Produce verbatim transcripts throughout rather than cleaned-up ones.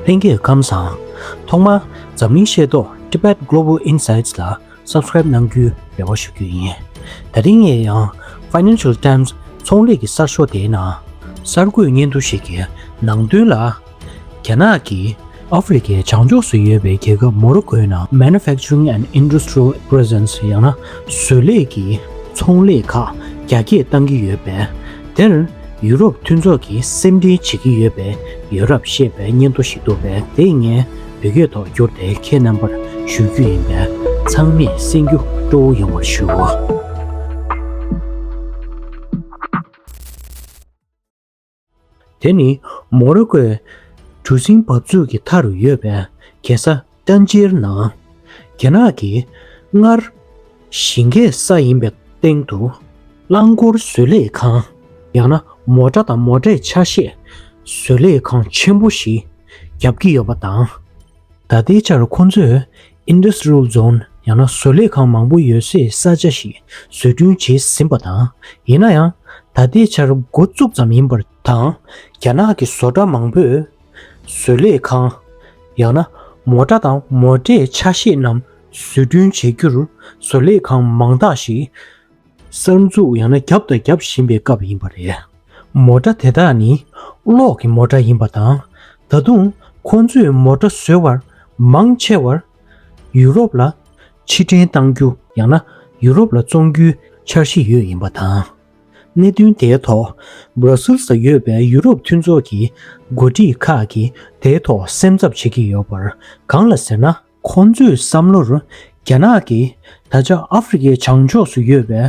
ལྷན་རྒྱས་ཁམས་བཟང་། ཐོག་མར་འཛམ་གླིང་ཤེས་རྟོགས་Tibet Global Insights ལ་Subscribe གནང་རྒྱུའི་རེ་བ་ཞུ་རྒྱུ་ཡིན། ད་རིང་ངས་ཡང་Financial Times ཚོང་ལས་ཀྱི་གསར་ཤོག་དེའི་ནང་གསར་འགོད་སྙན་ཐོ་ཞིག་གི་ནང་དོན་ལ། རྒྱ་ནག་གིས་ཨ་ཧྥེ་རི་ཁའི་བྱང་ཕྱོགས་སུ་ཡོད་པའི་རྒྱལ་ཁབ་མོ་རོ་ཀོའི་ནང་Manufacturing and Industrial Presence ཡང་ན་བཟོ་ལས་ཀྱི་ཚོང་ལས་ཁག་རྒྱ་སྐྱེད་གཏང་གི་ཡོད་པས། དེར་ཡུ་རོབ་མཐུན་ཚོགས་ཀྱིས་སེམས་ཁྲལ་བྱེད་ཀྱི་ཡོད་པའི་ཡོད་རབས་བཤད་པའི་སྙན་ཐོ་ཞིག་འདུག་པས། དེ་ངས་བོད་སྐད་ཐོག་བསྒྱུར་ཏེ་ཁྱེད་རྣམ་པར་ཞུ་རྒྱུ་ཡིན་པས། ཚང་མས་གསན་རྒྱུ་སྤྲོ་བོ་ཡོང་བར་ཞུ། དེ་ནི་མོ་རོ་ཀོའི་གྲུ་གཟིངས་འབབ་ཚུགས་ཀྱི་མཐའ་རུ་ཡོད་པའི་རྒྱལ་ས་ཏན་ཇིར་ནང་། རྒྱ་ནག་གིས་སྔར་ཞིང་སྐྱེས་ས་ཡིན་པའི་སྟེང་དུ་རླངས་འཁོར་བཟོ་ལས་ཁང་། ཡང་ན་མོ་ཊ་དང་མོ་ཊའི་ཆ་ཤས་བཟོ་ལས་ཁང་ཆེན་པོ་ཞིག་བརྒྱབ་ཀྱི་ཡོད་པ་དང་། ད་ལྟའི་ཆར་ཁོང་ཚོས་Industrial Zone ཡང་ན་བཟོ་ལས་ཁང་མང་པོ་ཡོད་སའི་ས་ཆ་ཞིག་བཟོ་སྐྲུན་བྱས་ཟིན་པ་དང་། ཡིན་ན་ཡང་ད་ལྟའི་ཆར་འགོ་བཙུགས་ཙམ་ཡིན་པ་དང་། རྒྱ་ནག་གི་བཟོ་གྲྭ་མང་པོས་བཟོ་ལས་ཁང་ཡང་ན་མོ་ཊ་དང་མོ་ཊའི་ཆ་ཤས་རྣམས་བཟོ་སྐྲུན་བྱེད་རྒྱུར་བཟོ་ལས་ཁང་མང་དག་ཞིག་གསར་འཛུགས་ཡང་ན་བརྒྱབ་དང་བརྒྱབ་བཞིན་པའི་སྐབས་ཡིན་པ་རེད། མོ་ཊ་དེ་དག་ནི་གློག་གི་མོ་ཊ་ཡིན་པ་དང་། ད་དུང་ཁོང་ཚོས་མོ་ཊ་བཟོ་བར་མང་ཆེ་བར་ཡུ་རོབ་ལ་ཕྱིར་འདྲེན་གཏང་རྒྱུ་ཡང་ན་ཡུ་རོབ་ལ་བཙོང་རྒྱུའི་འཆར་གཞི་ཡོད་ཡིན་པ་དང་། གནད་དོན་དེའི་ཐོག་Brussels ལ་ཡོད་པའི་ཡུ་རོབ་མཐུན་ཚོགས་ཀྱི་འགོ་ཁྲིད་ཁག་གིས་དེའི་ཐོག་སེམས་འཚབ་བྱེད་ཀྱི་ཡོད་པར། གང་ལ་ཟེར་ན། ཁོང་ཚོའི་བསམ་བློར་རྒྱ་ནག་གིས་ད་ཆ་ཨ་ཧྥེ་རི་ཁའི་བྱང་ཕྱོགས་སུ་ཡོད་པའི་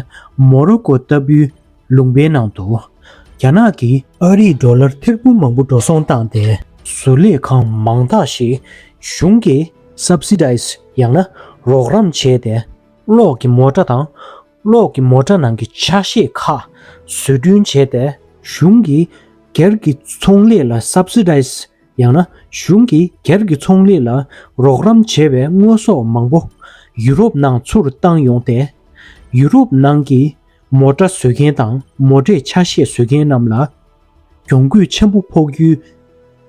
མོ་རོ་ཀོ་ལྟ་བུའི་ལུང་པའི་ནང་དུ་རྒྱ་ནག་གིས་ཨ་རིའི་ཌོ་ལར་ཐེར་འབུམ་མང་པོ་འགྲོ་སོང་བཏང་སྟེ་བཟོ་ལས་ཁང་མང་དག་ཞིག་གཞུང་གིས་སབ་སི་ཌའི་ཛི་ཡང་ན་རོགས་རམ་བྱས་ཏེ། གློག་གི་མོ་ཊ་དང་གློག་གི་མོ་ཊ་ནང་གི་ཆ་ཤས་ཁག་བཟོ་སྐྲུན་བྱས་ཏེ། གཞུང་གིས་སྒེར་གྱི་ཚོང་ལས་ལ་སབ་སི་ཌའི་ཛི་ཡང་ན་གཞུང་གིས་སྒེར་གྱི་ཚོང་ལས་ལ་རོགས་རམ་བྱེད་པའི་དངོས་ཟོག་མང་པོ་ཡུ་རོབ་ནང་ཚུར་བཏང་ཡོང་སྟེ། ཡུ་རོབ་ནང་གི་མོ་ཊ་བཟོ་མཁན་དང་མོ་ཊའི་ཆ་ཤས་བཟོ་མཁན་རྣམས་ལ་གྱོང་གུད་ཆེན་པོ་ཕོག་རྒྱུའི་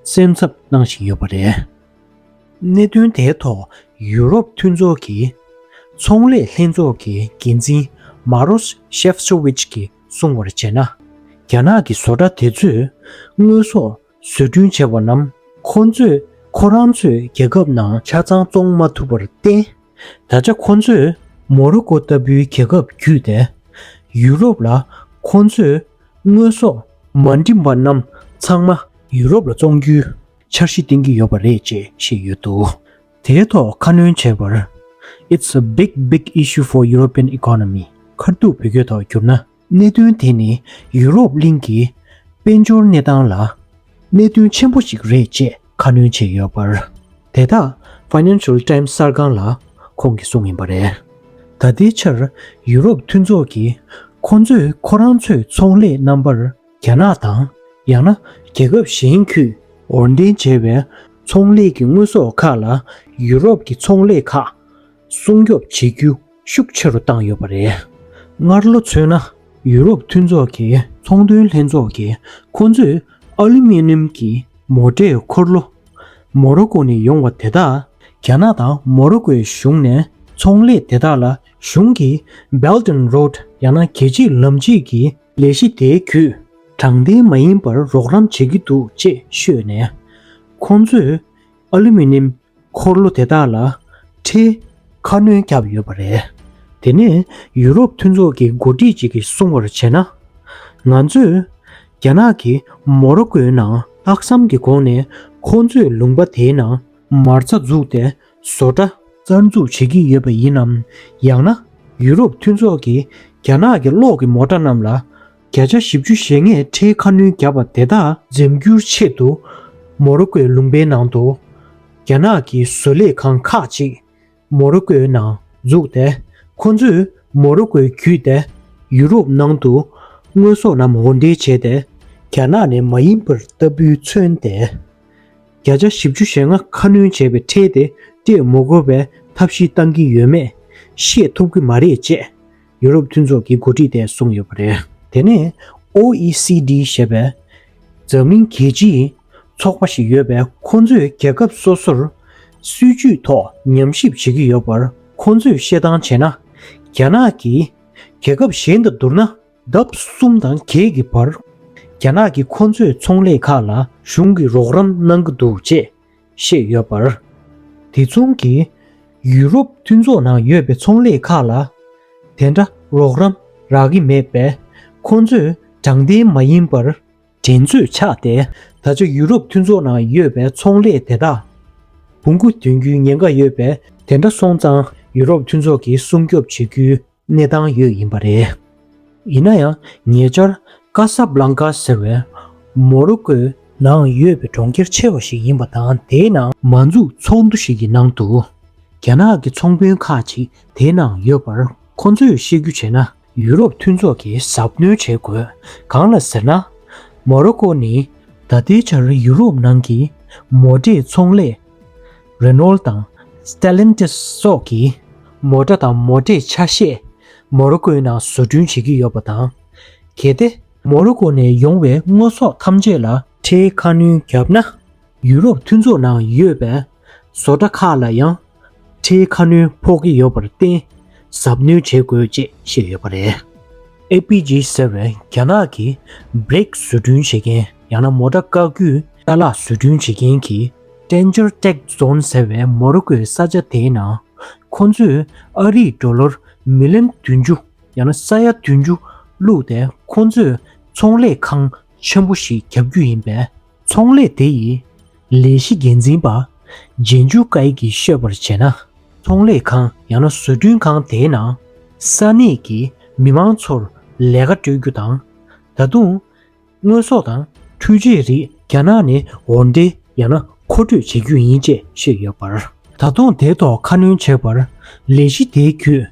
སེམས་འཚབ་གནང་བཞིན་ཡོད་པ་རེད། གནད་དོན་དེའི་ཐོག་ཡུ་རོབ་མཐུན་ཚོགས་ཀྱི་ཚོང་ལས་ལྷན་ཚོགས་ཀྱི་འགན་འཛིན་མ་རོས་ཤེབ་ཤོ་ཝིཆ་གིས་གསུངས་པར་བྱས་ན། རྒྱ་ནག་གི་བཟོ་གྲྭ་དེ་ཚོས་དངོས་ཟོག་བཟོ་སྐྲུན་བྱས་པ་རྣམས་ཁོ་ཚོས་ཁོ་རང་ཚོའི་རྒྱལ་ཁབ་ནང་ཆ་ཚང་བཙོང་མ་ཐུབ་པར་བརྟེན། ད་ཆ་ཁོ་ཚོས་མོ་རོ་ཀོ་ལྟ་བུའི་རྒྱལ་ཁབ་བརྒྱུད་དེ་ཡུ་རོབ་ལ་ཁོ་ཚོས་དངོས་ཟོག་མ་འགྲིམ་པ་རྣམས་ཚང་མ་ཡུ་རོབ་ལ་བཙོང་རྒྱུའི་འཆར་གཞི་བཏིང་གི་ཡོད་པ་རེད་ཅེས་བཤད་ཡོད་འདུག་དེའི་ཐོག་ཁ་སྣོན་བྱས་པར། It's a big, big issue for European economy. ཁ་ཐུག་བོད་སྐད་ཐོག་བསྒྱུར་ན། གནད་དོན་དེ་ནི་ཡུ་རོབ་གླིང་གི་དཔལ་འབྱོར་གནས་སྟངས་ལ་གནད་དོན་ཆེན་པོ་ཞིག་རེད་ཅེས་ཁ་སྣོན་བྱས་ཡོད་པར། དེ་དག་Financial Times གསར་ཁང་ལ་ཁོང་གིས་གསུངས་ཡིན་པ་རེད། ད་ལྟའི་ཆར་ཡུ་རོབ་མཐུན་ཚོགས་ཀྱིས་ཁོང་ཚོས་ཁོ་རང་ཚོའི་ཚོང་ལས་རྣམ་པར་རྒྱ་ནག་དང་། ཡང་ན་རྒྱལ་ཁབ་གཞན་ཁུལ་དབོར་འདྲེན་བྱས་པའི་ཚོང་ལས་ཀྱི་དངོས་ཟོག་ཁག་ལ་ཡུ་རོབ་ཀྱི་ཚོང་ལས་ཁག་སྲུང་སྐྱོབ་བྱེད་རྒྱུ་ཤུགས་ཆེ་རུ་བཏང་ཡོད་པ་རེད། སྔར་ལོ་མཚོན་ན། ཡུ་རོབ་མཐུན་ཚོགས་ཀྱི་ཚོང་དོན་ལྷན་ཚོགས་ཀྱིས་ཁོང་ཚོས་ཨ་ལུ་མི་ནིམ་གྱི་མོ་ཊའི་འཁོར་ལོ་མོ་རོ་ཀོ་ནས་ཡོང་བ་དེ་དག་རྒྱ་ནག་དང་མོ་རོ་ཀོའི་གཞུང་ནས་ཚོང་ལས་དེ་དག་ལ་གཞུང་གིས་Belt and Road ཡང་ན་རྒྱལ་སྤྱིའི་ལམ་དཔྱད་ཀྱི་ལས་གཞི་དེའི་བརྒྱུད་དྲང་བདེན་མ་ཡིན་པར་རོགས་རམ་བྱེད་ཀྱི་འདུག་ཅེས་ཤོད་ནས། ཁོང་ཚོས་ཨ་ལུ་མི་ནིམ་འཁོར་ལོ་དེ་དག་ལ་ཁྲལ་ཁ་སྣོན་བརྒྱབ་ཡོད་པ་རེད། དེ་ནས་ཡུ་རོབ་མཐུན་ཚོགས་ཀྱི་འགོ་ཁྲིད་ཅིག་གིས་གསུངས་པར་བྱས་ན། ང་ཚོས་རྒྱ་ནག་གིས་མོ་རོ་ཀོའི་ནང་ལྷག་བསམ་གྱི་སྒོ་ནས་ཁོང་ཚོའི་ལུང་པ་དེའི་ནང་མ་རྩ་འཛུགས་ཏེ་བཟོ་གྲྭ་གསར་འཛུགས་བྱེད་ཀྱི་ཡོད་པ་ཡིན་ནམ། ཡང་ན་ཡུ་རོབ་མཐུན་ཚོགས་ཀྱིས་རྒྱ་ནག་གི་གློག་གི་མོ་ཊ་རྣམས་ལ་བརྒྱ་ཆ་བཞི་བཅུ་ཞེ་ལྔའི་ཁྲལ་ཁ་སྣོན་བརྒྱབ་པ་དེ་དག་འཛེམ་རྒྱུའི་ཆེད་དུ། མོ་རོ་ཀོའི་ལུང་པའི་ནང་དུ་རྒྱ་ནག་གི་བཟོ་ལས་ཁང་ཁག་ཅིག་མོ་རོ་ཀོའི་ནང་འཛུགས་ཏེ། ཁོ་ཚོས་མོ་རོ་ཀོའི་བརྒྱུད་དེ་ཡུ་རོབ་ནང་དུ་དངོས་ཟོག་རྣམས་དབོར་འདྲེན་བྱས་ཏེ། རྒྱ་ནག་ནས་མ་ཡིན་པར་ལྟ་བུའི་མཚོན་ཏེ། བརྒྱ་ཆ་བཞི་བཅུ་ཞེ་ལྔ་ཁ་སྣོན་བྱས་པའི་ཁྲལ་དེ་སྤྲད་མ་དགོས་པའི་ཐབས་ཤེས་བཏང་གི་ཡོད་མེད་ཤེས་ཐུབ་ཀྱི་མ་རེད་ཅེས། ཡུ་རོབ་མཐུན་ཚོགས་ཀྱི་འགོ་ཁྲིད་དེས་གསུངས་ཡོད་པ་རེད། དེ་ནས་ཨོ་ཨི་སི་ཌི་ཞེས་པའི་འཛམ་གླིང་རྒྱལ་སྤྱིའི་ ཚོགས་པ་ཞིག་ཡོད་པས། ཁོ་ཚོས་རྒྱལ་ཁབ་སོ་སོར་སྲིད་ཇུས་ཐོག་ཉམས་ཞིབ་བྱེད་ཀྱི་ཡོད་པར། ཁོ་ཚོས་བཤད་སྟངས་བྱས་ན། རྒྱ་ནག་གིས་རྒྱལ་ཁབ་གཞན་དང་བསྡུར་ན། ལྡབ་གསུམ་དང་བརྒྱད་ཀྱི་བར་རྒྱ་ནག་གིས་ཁོ་ཚོའི་ཚོང་ལས་ཁག་ལ་གཞུང་གིས་རོགས་རམ་གནང་གི་འདུག་ཅེས་བཤད་ཡོད་པར། དེ་མཚུངས་ཀྱིས་ཡུ་རོབ་མཐུན་ཚོགས་ནང་ཡོད་པའི་ཚོང་ལས་ཁག་ལ་དེ་འདྲ་རོགས་རམ་རག་གི་མེད་པས། ཁོ་ཚོས་དྲང་བདེན་མ་ཡིན་པར་འགྲན་རྩོད་ཆགས་ཏེ། ད་ཆ་ཡུ་རོབ་མཐུན་ཚོགས་ནང་ཡོད་པའི་ཚོང་ལས་དེ་དག་བོང་གུ་འདོན་རྒྱུའི་ཉེན་ཁ་ཡོད་པས། དེ་འདྲ་སོང་ཙང་ཡུ་རོབ་མཐུན་ཚོགས་ཀྱིས་སྲུང་སྐྱོབ་བྱེད་རྒྱུའི་གནས་སྟངས་ཡོད་ཡིན་པ་རེད། ཡིན་ན་ཡང་ཉེ་ཆར་ཀ་ས་བྷ་ལང་ཀ་ཟེར་བའི་མོ་རོ་ཀོའི་ནང་ཡོད་པའི་གྲོང་ཁྱེར་ཆེ་བ་ཞིག་ཡིན་པ་དང་། དེའི་ནང་མ་འཛུགས་ཚོགས་འདུ་ཞིག་གི་ནང་དུ། རྒྱ་ནག་གི་ཚོང་དཔོན་ཁག་ཅིག་དེའི་ནང་ཡོད་པར། ཁོ་ཚོས་བཤད་རྒྱུ་བྱས་ན། ཡུ་རོབ་མཐུན་ཚོགས་ཀྱིས་གཟབ་གནོན་བྱེད་དགོས། གང་ལ་ཟེར་ན། མོ་རོ་ཀོ་ནི་ད་ལྟའི་ཆར་ཡུ་རོབ་ནང་གི་མོ་ཊའི་ཚོང་ལས། རེ་ནོལ་དང་སྟེ་ལན་ཏིས་སོགས་ཀྱི་མོ་ཊ་དང་མོ་ཊའི་ཆ་ཤས་མོ་རོ་ཀོའི་ནང་བཟོ་སྐྲུན་བྱེད་ཀྱི་ཡོད་པ་དང་། གལ་ཏེ་མོ་རོ་ཀོ་ནས་ཡོང་བའི་དངོས་ཟོག་ཐམས་ཅད་ལ་ཁྲལ་ཁ་སྣོན་བརྒྱབ་ན། ཡུ་རོབ་མཐུན་ཚོགས་ནང་ཡོད་པའི་བཟོ་གྲྭ་ཁག་ལ་ཡང་ཁྲལ་ཁ་སྣོན་ཕོག་གི་ཡོད་པར་བརྟེན། གཟབ་གནོན་བྱེད་དགོས་ཅེས་བཤད་ཡོད་པ་རེད། ཨེ་པི་ཇི་ཟེར་བའི་རྒྱ་ནག་གི་བྷི་རེག་བཟོ་སྐྲུན་བྱེད་མཁན། ཡང་ན་མོ་ཊ་བཀག་རྒྱུའི་ཅ་ལག་བཟོ་སྐྲུན་བྱེད་མཁན་གྱི་Danger Tech Zone ཟེར་བའི་མོ་རོ་ཀོའི་ས་ཆ་དེའི་ནང་། ཁོ་ཚོས་ཨ་རིའི་ཌོ་ལར་མི་ལན་བདུན་ཅུ། ཡང་ན་ས་ཡ་བདུན་ཅུ་བླུགས་ཏེ། ཁོ་ཚོས་ཚོང་ལས་ཁང་ཆེན་པོ་ཞིག་བརྒྱབ་རྒྱུ་ཡིན་པས། ཚོང་ལས་དེ་ཡི་ལས་གཞི་འགན་འཛིན་པ་ཇེན་ཇུ་ཀའི་གིས་ཤོད་པར་བྱས་ན། ཚོང་ལས་ཁང་ཡང་ན་བཟོ་སྐྲུན་ཁང་དེའི་ནང་ས་གནས་ཀྱི་མི་མང་ཚོར་ལས་ཀ་སྤྲོད་རྒྱུ་དང་། ད་དུང་དངོས་ཟོག་དང་འཕྲུལ་ཆས་རིགས་རྒྱ་ནག་ནས་འོར་འདྲེན་ཡང་ན་མཁོ་སྤྲོད་བྱེད་རྒྱུ་ཡིན་ཅེས་བཤད་ཡོད་པར། ད་དུང་དེའི་ཐོག་ཁ་སྣོན་བྱས་པར། ལས་གཞི་དེའི་བརྒྱུད་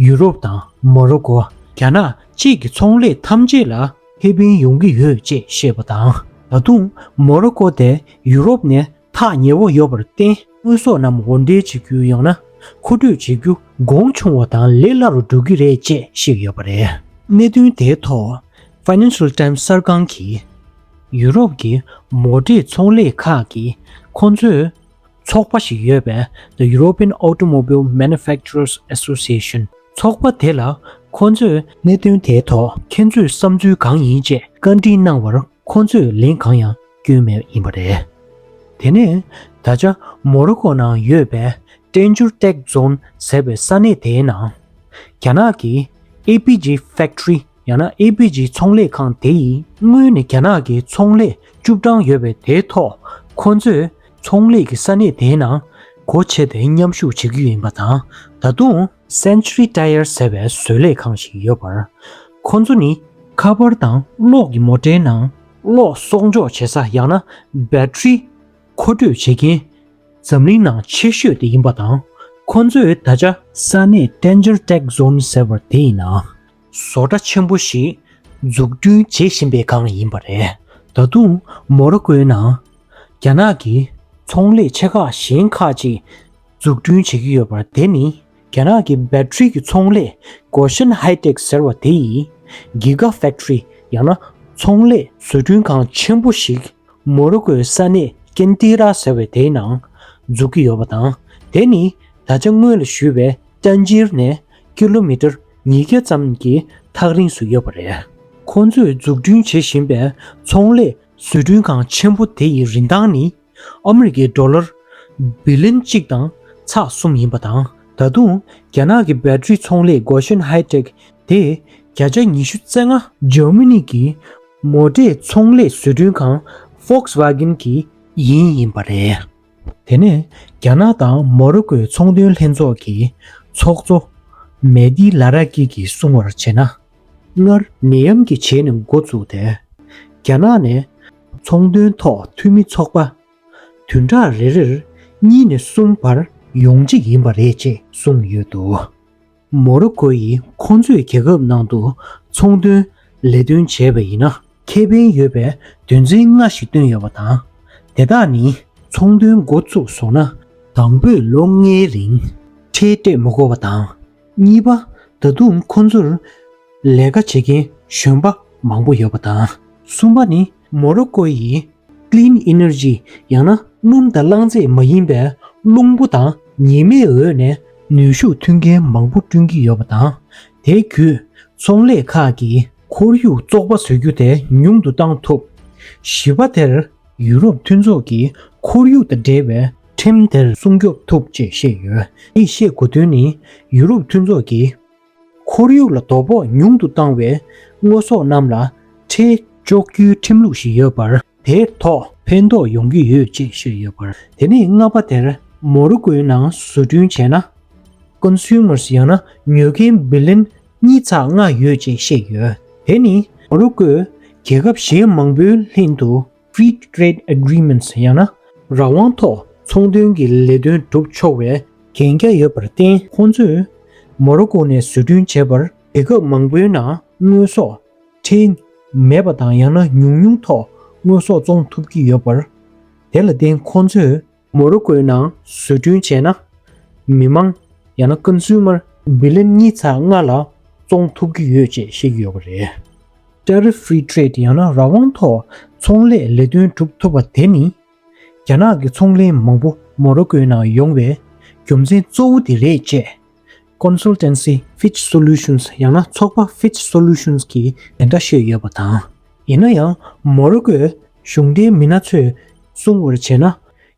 ཡུ་རོབ་དང་མོ་རོ་ཀོ། རྒྱ་ནག་བཅས་ཀྱི་ཚོང་ལས་ཐམས་ཅད་ལ་ཁེ་ཕན་ཡོང་གི་ཡོད་ཅེས་བཤད་པ་དང་། ད་དུང་མོ་རོ་ཀོ་དེ་ཡུ་རོབ་ནས་ཐག་ཉེ་བོ་ཡོད་པར་བརྟེན། དངོས་ཟོག་རྣམས་འོར་འདྲེན་བྱེད་རྒྱུ་ཡང་ན་མཁོ་སྤྲོད་བྱེད་རྒྱུ་གོང་ཆུང་བ་དང་ལས་སླ་རུ་འགྲོ་གི་རེད་ཅེས་བཤད་ཡོད་པ་རེད། གནད་དོན་དེའི་ཐོག་Financial Times གསར་ཁང་གིས། ཡུ་རོབ་ཀྱི་མོ་ཊའི་ཚོང་ལས་ཁག་གིས་ཁོང་ཚོའི་ཚོགས་པ་ཞིག་ཡོད་པའི་The European Automobile Manufacturers Association ཚོགས་པ་དེ་ལ། ཁོང་ཚོས་གནད་དོན་དེའི་ཐོག་ཁྱེད་ཚོའི་བསམ་ཚུལ་གང་ཡིན་ཅེས་བཀའ་འདྲི་གནང་བར། ཁོང་ཚོས་ལན་གང་ཡང་བསྐྱོན་མེད་ཡིན་པ་རེད། དེ་ནས་ད་ཆ་མོ་རོ་ཀོ་ནང་ཡོད་པའི་Danger Tech Zone ཟེར་བའི་ས་གནས་དེའི་ནང་། རྒྱ་ནག་གི་ཨེ་པི་ཇི་ཕེག་ཊི་རི་ཡང་ན་ཨེ་པི་ཇི་ཚོང་ལས་ཁང་དེ་ཡིས། སྔོན་ནས་རྒྱ་ནག་གི་ཚོང་ལས་བཅུ་གྲངས་ཡོད་པའི་དེའི་ཐོག་ཁོ་ཚོས་ཚོང་ལས་ཀྱི་ས་གནས་དེའི་ནང་སྒོ་ཕྱེ་སྟེ་མཉམ་ཞུགས་བྱེད་ཀྱི་ཡོད་ཡིན་པ་དང་། ད་དུང་Century Tire ཟེར་བའི་བཟོ་ལས་ཁང་ཞིག་ཡོད་པར། ཁོ་ཚོ་ནི་ཁ་པར་དང་གློག་གི་མོ་ཊའི་ནང་གློག་གསོག་འཇོག་བྱེད་ས་ཡང་ན་བེ་ཊི་རི་མཁོ་སྤྲོད་བྱེད་མཁན་འཛམ་གླིང་ནང་ཆེ་ཤོས་དེ་ཡིན་པ་དང་། ཁོ་ཚོས་ད་ཆ་ས་གནས་Danger Tech Zone ཟེར་བ་དེ་ཡི་ནང་བཟོ་གྲྭ་ཆེན་པོ་ཞིག་འཛུགས་སྐྲུན་བྱེད་བཞིན་པའི་སྒང་ཡིན་པ་རེད། ད་དུང་མོ་རོ་ཀོའི་ནང་རྒྱ་ནག་གི་ཚོང་ལས་ཆེ་ཁག་གཞན་ཁག་ཅིག་འཛུགས་སྐྲུན་བྱེད་ཀྱི་ཡོད་པར། དེ་ནི་རྒྱ་ནག་གི་བེ་ཊི་རི་གི་ཚོང་ལས་Gotion High Tech ཟེར་བ་དེ་ཡིས་Giga Factory ཡང་ན་ཚོང་ལས་བཟོ་སྐྲུན་ཁང་ཆེན་པོ་ཞིག་མོ་རོ་ཀོའི་ས་གནས་ཀེན་ཏི་ར་ཟེར་བའི་དེའི་ནང་འཛུགས་ཀྱི་ཡོད་པ་དང་། དེ་ནི་ད་ཆ་སྔོན་ལ་ཞུས་པའི་ཏན་ཇིར་ནས་ཀི་ལོ་མི་ཊར་ཉིས་བརྒྱ་ཙམ་གྱི་ཐག་རིང་སུ་ཡོད་པ་རེད། ཁོང་ཚོས་འཛུགས་སྐྲུན་བྱེད་བཞིན་པའི་ཚོང་ལས་བཟོ་སྐྲུན་ཁང་ཆེན་པོ་དེ་ཡི་རིན་ཐང་ནི་ཨ་མི་རི་ཀའི་ཌོ་ལར་བི་ལིན་གཅིག་དང་ཚེག་གསུམ་ཡིན་པ་དང་། ད་དུང་རྒྱ་ནག་གི་བེ་ཊི་རི་ཚོང་ལས་Gotion High Tech དེས་བརྒྱ་ཆ་ཉི་ཤུ་རྩ་ལྔ་འཇར་མ་ནི་གི་མོ་ཊའི་ཚོང་ལས་བཟོ་སྐྲུན་ཁང་Volkswagen གི་ཡིན་ཡིན་པ་རེད། དེ་ནས་རྒྱ་ནག་དང་མོ་རོ་ཀོའི་ཚོང་དོན་ལྷན་ཚོགས་ཀྱི་ཚོགས་གཙོ་མེ་ཏི་ལ་ར་ཀི་གིས་གསུངས་པར་བྱས་ན། སྔར་ནད་ཡམས་ཀྱི་རྗེས་ནས་འགོ་བཙུགས་ཏེ། རྒྱ་ནག་ནས་ཚོང་དོན་ཐོག་འཐུས་མི་ཚོགས་པ་བདུན་ཕྲག་རེ་རེར་གཉིས་ནས་གསུམ་བར་ཡོང་གཅིག་ཡིན་པ་རེད་ཅེས་གསུངས་ཡོད་འདུག་མོ་རོ་ཀོ་ཡིས་ཁོང་ཚོའི་རྒྱལ་ཁབ་ནང་དུ་ཚོང་དོན་ལས་དོན་བྱས་པ་ཡིན་ན། ཁེ་ཕན་ཡོད་པའི་དོན་ཚན་ལྔ་ཞིག་བཏོན་ཡོད་པ་དང་། དེ་དག་ནི་ཚོང་དོན་འགོ་བཙུགས་སོང་ན་དང་པོའི་ལོ་ལྔའི་རིང་ཁྲལ་སྤྲད་མི་དགོས་པ་དང་། གཉིས་པ། ད་དུང་ཁོང་ཚོར་ལས་ཀ་བྱེད་མཁན་གཞོན་པ་མང་པོ་ཡོད་པ་དང་། གསུམ་པ་ནི་མོ་རོ་ཀོ་ཡིས་ Clean Energy ཡང་ན་སྣུམ་དང་རླངས་རྫས་མ་ཡིན་པའི་རླུང་བུ་དང་ཉི་མའི་འོད་ནས་ནུས་ཤུགས་ཐོན་མཁན་མང་པོ་བསྐྲུན་གྱི་ཡོད་པ་དང་། དེའི་བརྒྱུད་ཚོང་ལས་ཁག་གིས་ཁོར་ཡུག་བཙོག་པ་བཟོ་རྒྱུ་དེ་ཉུང་དུ་བཏང་ཐུབ། བཞི་པ་དེར་ཡུ་རོབ་མཐུན་ཚོགས་ཀྱིས་ཁོར་ཡུག་དང་འབྲེལ་བའི་ཁྲིམས་དེར་སྲུང་སྐྱོབ་ཐུབ་ཅེས་བཤད་ཡོད། དེས་བཤད་དགོས་དོན་ནི། ཡུ་རོབ་མཐུན་ཚོགས་ཀྱིས་ཁོར་ཡུག་ལ་དོ་ཕོག་ཉུང་དུ་བཏང་བའི་དངོས་ཟོག་རྣམས་ལ་ཁྲལ་གཅོག་རྒྱུའི་ཁྲིམས་ལུགས་ཤིག་ཡོད་པར། དེའི་ཐོག་ཕན་ཐོགས་ཡོང་གི་ཡོད་ཅེས་བཤད་ཡོད་པར། དེ་ནས་ལྔ་པ་དེར་མོ་རོ་ཀོའི་ནང་བཟོ་སྐྲུན་བྱས་ན། Consumers ཡང་ན་ཉོ་མཁན་བི་ལན་གཉིས་ཚེག་ལྔ་ཡོད་ཅེས་བཤད་ཡོད། དེ་ནི་མོ་རོ་ཀོས་རྒྱལ་ཁབ་གཞན་མང་པོའི་ལྷན་དུ་Free Trade Agreements ཡང་ན་རང་དབང་ཐོག་ཚོང་དོན་གྱི་ལས་དོན་སྒྲུབ་ཆོག་པའི་གན་རྒྱ་ཡོད་པར་བརྟེན། ཁོང་ཚོས་མོ་རོ་ཀོ་ནས་བཟོ་སྐྲུན་བྱས་པར་རྒྱལ་ཁབ་མང་པོའི་ནང་དངོས་ཟོག་ཁྲལ་མེད་པ་དང་ཡང་ན་ཉུང་ཉུང་ཐོག་དངོས་ཟོག་བཙོང་ཐུབ་ཀྱི་ཡོད་པར། དེ་ལ་བརྟེན་ཁོང་ཚོས་མོ་རོ་ཀོའི་ནང་བཟོ་སྐྲུན་བྱས་ན། མི་མང་ཡང་ན་Consumer བི་ལན་གཉིས་ཚེག་ལྔ་ལ་བཙོང་ཐུབ་ཀྱི་ཡོད་ཅེས་བཤད་ཀྱི་ཡོད་པ་རེད། Tariff Free Trade ཡང་ན་རང་དབང་ཐོག་ཚོང་ལས་ལས་དོན་སྒྲུབ་ཐུབ་པ་དེ་ནི། རྒྱ་ནག་གི་ཚོང་ལས་མང་པོ་མོ་རོ་ཀོའི་ནང་ཡོང་བའི་རྒྱུ་མཚན་གཙོ་བོ་དེ་རེད་ཅེས། Consultancy Fitch Solutions ཡང་ན་ཚོགས་པ་Fitch Solutions གིས་དེ་འདྲ་བཤད་ཡོད་པ་དང་། ཡིན་ན་ཡང་མོ་རོ་ཀོའི་གཞུང་འབྲེལ་མི་སྣ་ཚོས་གསུངས་པར་བྱས་ན།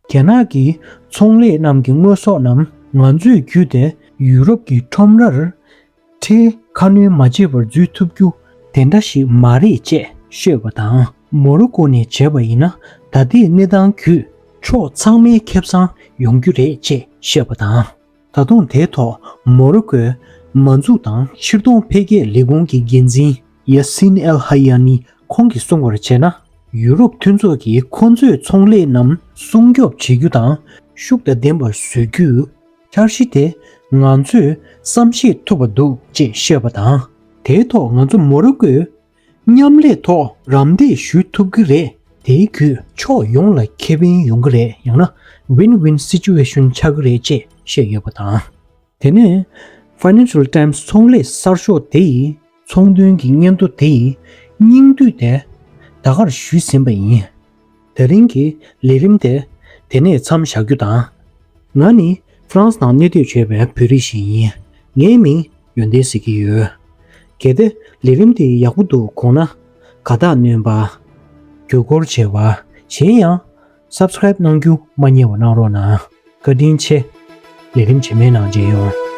རྒྱ་ནག་གི་ཚོང་ལས་རྣམས་ཀྱི་དངོས་ཟོག་རྣམས་ང་ཚོས་བརྒྱུད་དེ་ཡུ་རོབ་ཀྱི་ཁྲོམ་རར་ཁྲལ་ཁ་སྣོན་མ་བྱས་པར་འཛུལ་ཐུབ་རྒྱུ་དེ་འདྲ་ཞིག་མ་རེད་ཅེས་བཤད་པ་དང་། མོ་རོ་ཀོ་ནས་བྱས་པ་ཡིན་ན་ད་ལྟའི་གནས་སྟངས་བརྒྱུད་ཕྱོགས་ཚང་མའི་ཁེ་བཟང་ཡོང་རྒྱུ་རེད་ཅེས་བཤད་པ་དང་། ད་དུང་དེའི་ཐོག་མོ་རོ་ཀོའི་མ་འཛུགས་དང་ཕྱིར་གཏོང་འཕེལ་རྒྱས་ལས་ཁུངས་ཀྱི་འགན་འཛིན་ཡ་སིན་ཨེལ་ཧ་ཡ་ནི་ཁོང་གིས་གསུངས་པར་བྱས་ན། ཡུ་རོབ་མཐུན་ཚོགས་ཀྱིས་ཁོ་ཚོའི་ཚོང་ལས་རྣམས་སྲུང་སྐྱོབ་བྱེད་རྒྱུ་དང་ཤུགས་དང་ལྡན་པར་བཟོ་རྒྱུའི་འཆར་གཞི་དེ་ང་ཚོས་བསམ་ཤེས་ཐུབ་པ་འདུག་ཅེས་བཤད་པ་དང་། དེའི་ཐོག་ང་ཚོ་མོ་རོ་ཀོས་མཉམ་ལས་ཐོག་རམ་འདེགས་ཞུ་ཐུབ་ཀྱི་རེད། དེའི་བརྒྱུད་ཕྱོགས་ཡོངས་ལ་ཁེ་ཕན་ཡོང་གི་རེད། ཡང་ན་Win-Win Situation ཆགས་ཀྱི་རེད་ཅེས་བཤད་ཡོད་པ་དང་། དེ་ནས་Financial Times ཚོང་ལས་གསར་ཤོག་དེ་ཡི་ཚོང་དོན་གྱི་སྙན་ཐོ་དེ་ཡི་སྙིང་བསྡུས་དེ་ད་གར་ཞུས་ཟིན་པ་ཡིན། དེ་རིང་གི་ལས་རིམ་དེ་དེ་ནས་མཚམས་བཞག་རྒྱུ་དང་། ང་ནི་ཧྥ་རན་སི་ནང་གནས་སྡོད་བྱས་པའི་བོད་རིགས་ཤིག་ཡིན། ངའི་མིང་ཡོན་ཏན་ཟེར་གྱི་ཡོད། གལ་ཏེ་ལས་རིམ་དེ་ཡག་པོ་འདུག་དགོངས་ན། དགའ་རྟགས་སྣོན་པ། བརྒྱུད་སྐུར་བྱེད་པ། གཞན་ཡང་། Subscribe གནང་རྒྱུ་མ་བསྙེལ་བ་གནང་རོགས་གནང་། བཀའ་དྲིན་ཆེ། ལས་རིམ་རྗེས་མའི་ནང་མཇལ་ཡོང་།